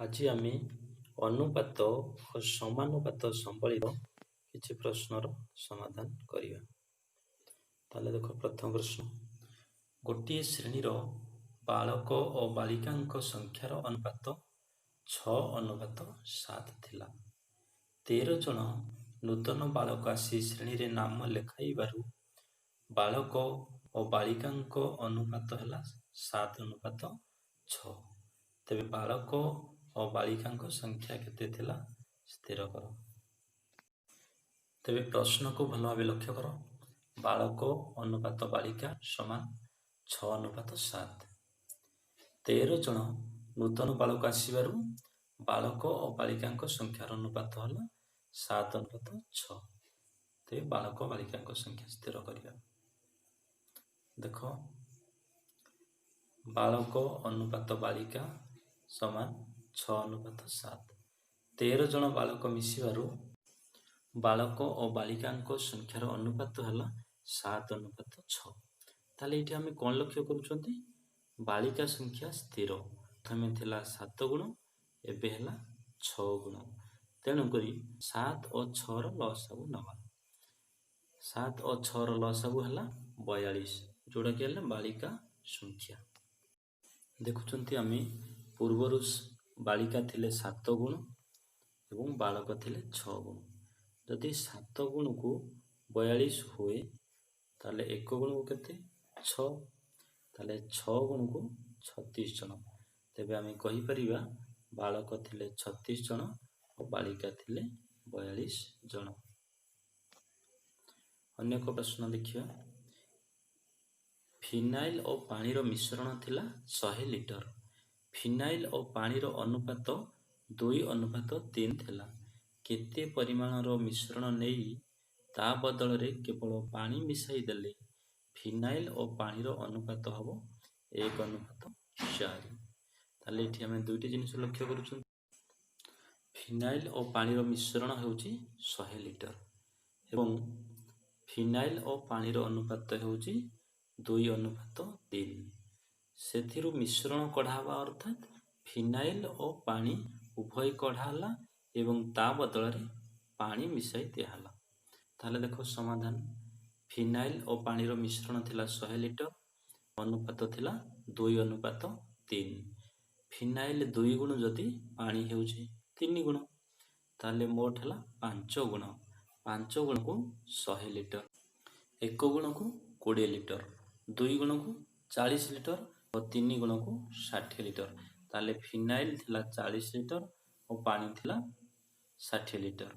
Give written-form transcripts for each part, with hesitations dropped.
ଆଜି ଆମେ ଅନୁପାତ ଓ ସମାନୁପାତ ସମ୍ବଳିତ କିଛି ପ୍ରଶ୍ନର ସମାଧାନ କରିବା। ତାହେଲେ ଦେଖ, ପ୍ରଥମ ପ୍ରଶ୍ନ: ଗୋଟିଏ ଶ୍ରେଣୀର ବାଳକ ଓ ବାଳିକାଙ୍କ ସଂଖ୍ୟାର ଅନୁପାତ 6:7 ଥିଲା। 13 ଜଣ ନୂତନ ବାଳକ ଆସି ଶ୍ରେଣୀରେ ନାମ ଲେଖାଇବାରୁ ବାଳକ ଓ ବାଳିକାଙ୍କ ଅନୁପାତ ହେଲା 7:6। ତେବେ ବାଳକ ଓ ବାଳିକାଙ୍କ ସଂଖ୍ୟା କେତେ ଥିଲା, ସ୍ଥିର କର। ତେବେ ପ୍ରଶ୍ନକୁ ଭଲ ଭାବେ ଲକ୍ଷ୍ୟ କର। ବାଳକ ଅନୁପାତ ବାଳିକା ସମାନ 6:7। 13 ଜଣ ନୂତନ ବାଳକ ଆସିବାରୁ ବାଳକ ଓ ବାଳିକାଙ୍କ ସଂଖ୍ୟାର ଅନୁପାତ ହେଲା 7:6। ତେବେ ବାଳକ ବାଳିକାଙ୍କ ସଂଖ୍ୟା ସ୍ଥିର କରିବା। ଦେଖ, ବାଳକ ଅନୁପାତ ବାଳିକା ସମାନ 6:7। 13 ଜଣ ବାଳକ ମିଶିବାରୁ ବାଳକ ଓ ବାଳିକାଙ୍କ ସଂଖ୍ୟାର ଅନୁପାତ ହେଲା 7:6। ତାହେଲେ ଏଇଠି ଆମେ କ'ଣ ଲକ୍ଷ୍ୟ କରୁଛନ୍ତି? ବାଳିକା ସଂଖ୍ୟା ସ୍ଥିର। ପ୍ରଥମେ ଥିଲା 7 ଗୁଣ, ଏବେ ହେଲା 6 ଗୁଣ। ତେଣୁକରି 7 ଓ 6ର ଲସାଗୁ ନେବା। 7 ଓ 6ର ଲସାଗୁ ହେଲା 42, ଯେଉଁଟାକି ହେଲା ବାଳିକା ସଂଖ୍ୟା। ଦେଖୁଛନ୍ତି, ଆମେ ପୂର୍ବରୁ ବାଳିକା ଥିଲେ 7 ଗୁଣ ଏବଂ ବାଳକ ଥିଲେ 6 ଗୁଣ। ଯଦି 7 ଗୁଣକୁ 42 ହୁଏ, ତାହେଲେ 1 ଗୁଣକୁ କେତେ? 6। ତାହେଲେ 6 ଗୁଣକୁ 36 ଜଣ। ତେବେ ଆମେ କହିପାରିବା, ବାଳକ ଥିଲେ 36 ଜଣ ଓ ବାଳିକା ଥିଲେ 42 ଜଣ। ଅନ୍ୟ ଏକ ପ୍ରଶ୍ନ ଦେଖିବା। ଫିନାଇଲ ଓ ପାଣିର ମିଶ୍ରଣ ଥିଲା 100 ଲିଟର। ଫିନାଇଲ ଓ ପାଣିର ଅନୁପାତ 2:3 ଥିଲା। କେତେ ପରିମାଣର ମିଶ୍ରଣ ନେଇ ତା ବଦଳରେ କେବଳ ପାଣି ମିଶାଇ ଦେଲେ ଫିନାଇଲ ଓ ପାଣିର ଅନୁପାତ ହେବ 1:4? ତାହେଲେ ଏଠି ଆମେ ଦୁଇଟି ଜିନିଷ ଲକ୍ଷ୍ୟ କରୁଛନ୍ତି। ଫିନାଇଲ ଓ ପାଣିର ମିଶ୍ରଣ ହେଉଛି 100 ଲିଟର ଏବଂ ଫିନାଇଲ ଓ ପାଣିର ଅନୁପାତ ହେଉଛି 2:3। ସେଥିରୁ ମିଶ୍ରଣ କଢ଼ା ହେବା, ଅର୍ଥାତ୍ ଫିନାଇଲ ଓ ପାଣି ଉଭୟ କଢ଼ା ହେଲା ଏବଂ ତା ବଦଳରେ ପାଣି ମିଶାଇ ଦିଆହେଲା। ତାହେଲେ ଦେଖ ସମାଧାନ। ଫିନାଇଲ ଓ ପାଣିର ମିଶ୍ରଣ ଥିଲା 100 ଲିଟର, ଅନୁପାତ ଥିଲା 2:3। ଫିନାଇଲ 2 ଗୁଣ ଯଦି ପାଣି ହେଉଛି 3 ଗୁଣ, ତାହେଲେ ମୋଟ ହେଲା 5 ଗୁଣ। 5 ଗୁଣକୁ 100 ଲିଟର। 1 ଗୁଣକୁ 20 ଲିଟର, 2 ଗୁଣକୁ 40 ଲିଟର ଓ 3 ଗୁଣକୁ 60 ଲିଟର। ତାହେଲେ ଫିନାଇଲ ଥିଲା 40 ଲିଟର ଓ ପାଣି ଥିଲା 60 ଲିଟର।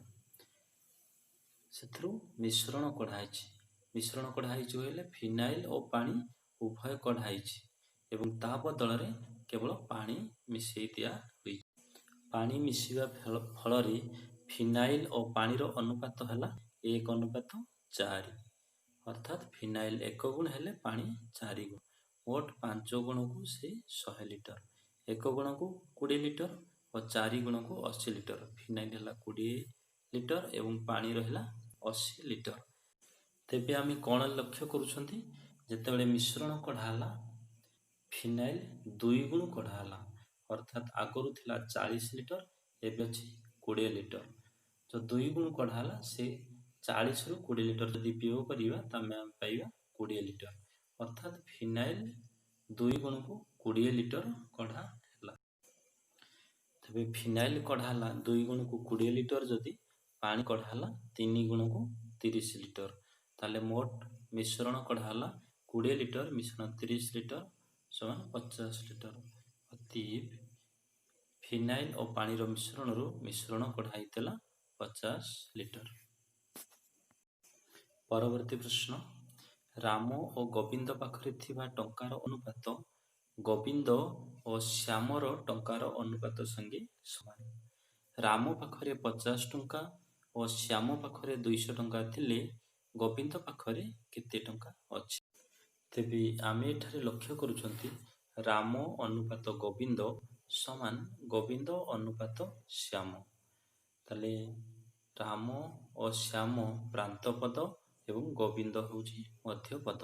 ସେଥିରୁ ମିଶ୍ରଣ କଢ଼ା ହେଇଛି। ମିଶ୍ରଣ କଢ଼ା ହେଇଛି କହିଲେ ଫିନାଇଲ ଓ ପାଣି ଉଭୟ କଢ଼ା ହେଇଛି ଏବଂ ତା ବଦଳରେ କେବଳ ପାଣି ମିଶାଇ ଦିଆ ହୋଇଛି। ପାଣି ମିଶିବା ଫଳରେ ଫିନାଇଲ ଓ ପାଣିର ଅନୁପାତ ହେଲା 1:4। ଅର୍ଥାତ୍ ଫିନାଇଲ 1 ଗୁଣ ହେଲେ ପାଣି 4 ଗୁଣ। ମୋଟ 5 ଗୁଣକୁ ସେଇ 100 ଲିଟର। 1 ଗୁଣକୁ 20 ଲିଟର ଓ 4 ଗୁଣକୁ 80 ଲିଟର। ଫିନାଇଲ ହେଲା 20 ଲିଟର ଏବଂ ପାଣି ରହିଲା 80 ଲିଟର। ତେବେ ଆମେ କ'ଣ ଲକ୍ଷ୍ୟ କରୁଛନ୍ତି? ଯେତେବେଳେ ମିଶ୍ରଣ କଢ଼ା ହେଲା, ଫିନାଇଲ 2 ଗୁଣ କଢ଼ା ହେଲା। ଅର୍ଥାତ୍ ଆଗରୁ ଥିଲା 40 ଲିଟର, ଏବେ ଅଛି 20 ଲିଟର। ତ 2 ଗୁଣ କଢ଼ା ହେଲା। ସେ 40ରୁ 20 ଲିଟର ଯଦି ବିୟୋଗ କରିବା, ତାହେଲେ ଆମେ ପାଇବା 20 ଲିଟର। ଅର୍ଥାତ୍ ଫିନାଇଲ 2 ଗୁଣକୁ 20 ଲିଟର କଢ଼ା ହେଲା। ତେବେ ଫିନାଇଲ କଢ଼ା ହେଲା 2 ଗୁଣକୁ 20 ଲିଟର, ଯଦି ପାଣି କଢ଼ା ହେଲା 3 ଗୁଣକୁ 30 ଲିଟର, ତାହେଲେ ମୋଟ ମିଶ୍ରଣ କଢ଼ା ହେଲା 20 ଲିଟର ମିଶ୍ରଣ 30 ଲିଟର ସମାନ 50 ଲିଟର। ଅତଏବ ଫିନାଇଲ ଓ ପାଣିର ମିଶ୍ରଣରୁ ମିଶ୍ରଣ କଢ଼ା ହେଇଥିଲା 50 ଲିଟର। ପରବର୍ତ୍ତୀ ପ୍ରଶ୍ନ: ରାମ ଓ ଗୋବିନ୍ଦ ପାଖରେ ଥିବା ଟଙ୍କାର ଅନୁପାତ ଗୋବିନ୍ଦ ଓ ଶ୍ୟାମର ଟଙ୍କାର ଅନୁପାତ ସଙ୍ଗେ ସମାନ। ରାମ ପାଖରେ 50 ଟଙ୍କା ଓ ଶ୍ୟାମ ପାଖରେ 200 ଟଙ୍କା ଥିଲେ ଗୋବିନ୍ଦ ପାଖରେ କେତେ ଟଙ୍କା ଅଛି? ତେବେ ଆମେ ଏଠାରେ ଲକ୍ଷ୍ୟ କରୁଛନ୍ତି, ରାମ ଅନୁପାତ ଗୋବିନ୍ଦ ସମାନ ଗୋବିନ୍ଦ ଅନୁପାତ ଶ୍ୟାମ। ତାହେଲେ ରାମ ଓ ଶ୍ୟାମ ପ୍ରାନ୍ତ ପଦ ଏବଂ ଗୋବିନ୍ଦ ହେଉଛି ମଧ୍ୟପଦ।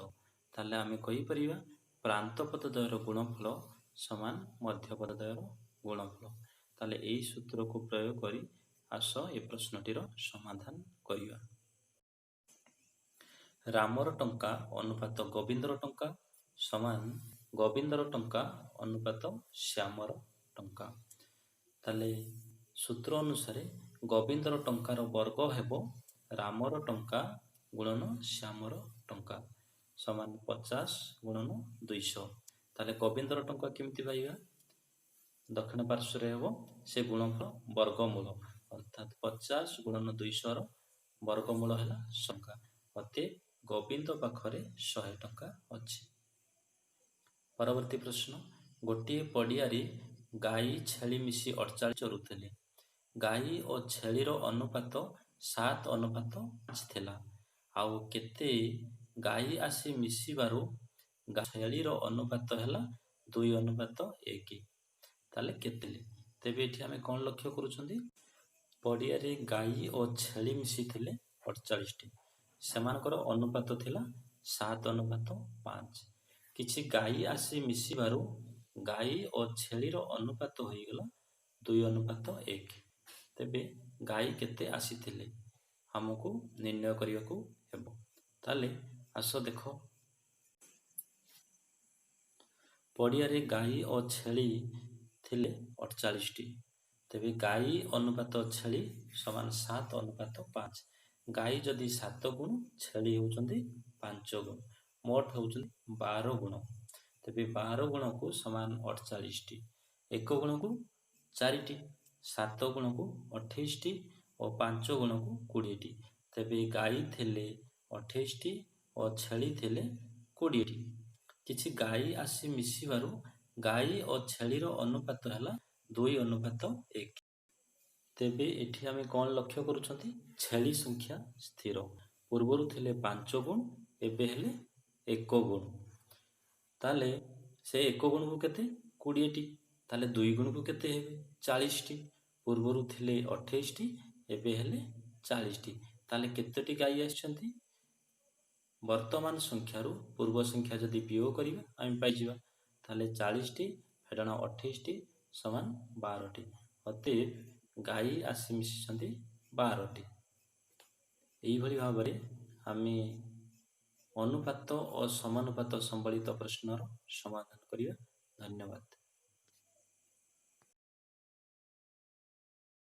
ତାହେଲେ ଆମେ କହିପାରିବା, ପ୍ରାନ୍ତ ପଦ ଦ୍ୱୟର ଗୁଣଫଳ ସମାନ ମଧ୍ୟପଦ ଦ୍ୱୟର ଗୁଣଫଳ। ତାହେଲେ ଏଇ ସୂତ୍ରକୁ ପ୍ରୟୋଗ କରି ଆସ ଏ ପ୍ରଶ୍ନଟିର ସମାଧାନ କରିବା। ରାମର ଟଙ୍କା ଅନୁପାତ ଗୋବିନ୍ଦର ଟଙ୍କା ସମାନ ଗୋବିନ୍ଦର ଟଙ୍କା ଅନୁପାତ ଶ୍ୟାମର ଟଙ୍କା। ତାହେଲେ ସୂତ୍ର ଅନୁସାରେ ଗୋବିନ୍ଦର ଟଙ୍କାର ବର୍ଗ ହେବ ରାମର ଟଙ୍କା ଗୁଣନ ଶ୍ୟାମର ଟଙ୍କା ସମାନ 50 ଗୁଣନ 200। ତାହେଲେ ଗୋବିନ୍ଦର ଟଙ୍କା କେମିତି ପାଇବା? ଦକ୍ଷିଣ ପାର୍ଶ୍ୱରେ ହେବ ସେ ଗୁଣଫଳ ବର୍ଗମୂଳ, ଅର୍ଥାତ୍ 50 ଗୁଣନ 200ର ବର୍ଗମୂଳ ହେଲା ଟଙ୍କା। ଅତଏବ ଗୋବିନ୍ଦ ପାଖରେ 100 ଟଙ୍କା ଅଛି। ପରବର୍ତ୍ତୀ ପ୍ରଶ୍ନ, ଗୋଟିଏ ପଡ଼ିଆରେ ଗାଈ ଛେଳି ମିଶି 48 ଚରୁଥିଲେ। ଗାଈ ଓ ଛେଳିର ଅନୁପାତ 7:5 ଥିଲା। ଆଉ କେତେ ଗାଈ ଆସି ମିଶିବାରୁ ଛେଳିର ଅନୁପାତ ହେଲା 2:1। ତାହେଲେ କେତେ? ତେବେ ଏଠି ଆମେ କ'ଣ ଲକ୍ଷ୍ୟ କରୁଛନ୍ତି? ପଡ଼ିଆରେ ଗାଈ ଓ ଛେଳି ମିଶିଥିଲେ 48ଟି, ସେମାନଙ୍କର ଅନୁପାତ ଥିଲା 7:5। କିଛି ଗାଈ ଆସି ମିଶିବାରୁ ଗାଈ ଓ ଛେଳିର ଅନୁପାତ ହୋଇଗଲା 2:1। ତେବେ ଗାଈ କେତେ ଆସିଥିଲେ ଆମକୁ ନିର୍ଣ୍ଣୟ କରିବାକୁ ହେବ। ତାହେଲେ ଆସ ଦେଖ, ପଡ଼ିଆରେ ଗାଈ ଓ ଛେଳି ଥିଲେ 48ଟି। ତେବେ ଗାଈ ଅନୁପାତ ଛେଳି ସମାନ 7:5। ଗାଈ ଯଦି 7 ଗୁଣ, ଛେଳି ହେଉଛନ୍ତି 5 ଗୁଣ, ମୋଟ ହେଉଛନ୍ତି 12 ଗୁଣ। ତେବେ 12 ଗୁଣକୁ ସମାନ 48ଟି, 1 ଗୁଣକୁ 4ଟି, 7 ଗୁଣକୁ 28ଟି ଓ 5 ଗୁଣକୁ 20ଟି। ତେବେ ଗାଈ ଥିଲେ 28ଟି ଓ ଛେଳି ଥିଲେ 20ଟି। କିଛି ଗାଈ ଆସି ମିଶିବାରୁ ଗାଈ ଓ ଛେଳିର ଅନୁପାତ ହେଲା 2:1। ତେବେ ଏଠି ଆମେ କ'ଣ ଲକ୍ଷ୍ୟ କରୁଛନ୍ତି? ଛେଳି ସଂଖ୍ୟା ସ୍ଥିର, ପୂର୍ବରୁ ଥିଲେ 5 ଗୁଣ, ଏବେ ହେଲେ 1 ଗୁଣ। ତାହେଲେ ସେ 1 ଗୁଣକୁ କେତେ? 20ଟି। ତାହେଲେ 2 ଗୁଣକୁ କେତେ ହେବେ? 40ଟି। ପୂର୍ବରୁ ଥିଲେ 28ଟି, ଏବେ ହେଲେ 40ଟି। ତାହେଲେ କେତୋଟି ଗାଈ ଆସିଛନ୍ତି? ବର୍ତ୍ତମାନ ସଂଖ୍ୟାରୁ ପୂର୍ବ ସଂଖ୍ୟା ଯଦି ବିୟୋଗ କରିବା ଆମେ ପାଇଯିବା। ତାହେଲେ 40ଟି ଫେଡ଼ାଣ 28ଟି ସମାନ 12ଟି। ଅତଏବ ଗାଈ ଆସି ମିଶିଛନ୍ତି 12ଟି। ଏଇଭଳି ଭାବରେ ଆମେ ଅନୁପାତ ଓ ସମାନୁପାତ ସମ୍ବଳିତ ପ୍ରଶ୍ନର ସମାଧାନ କରିବା। ଧନ୍ୟବାଦ।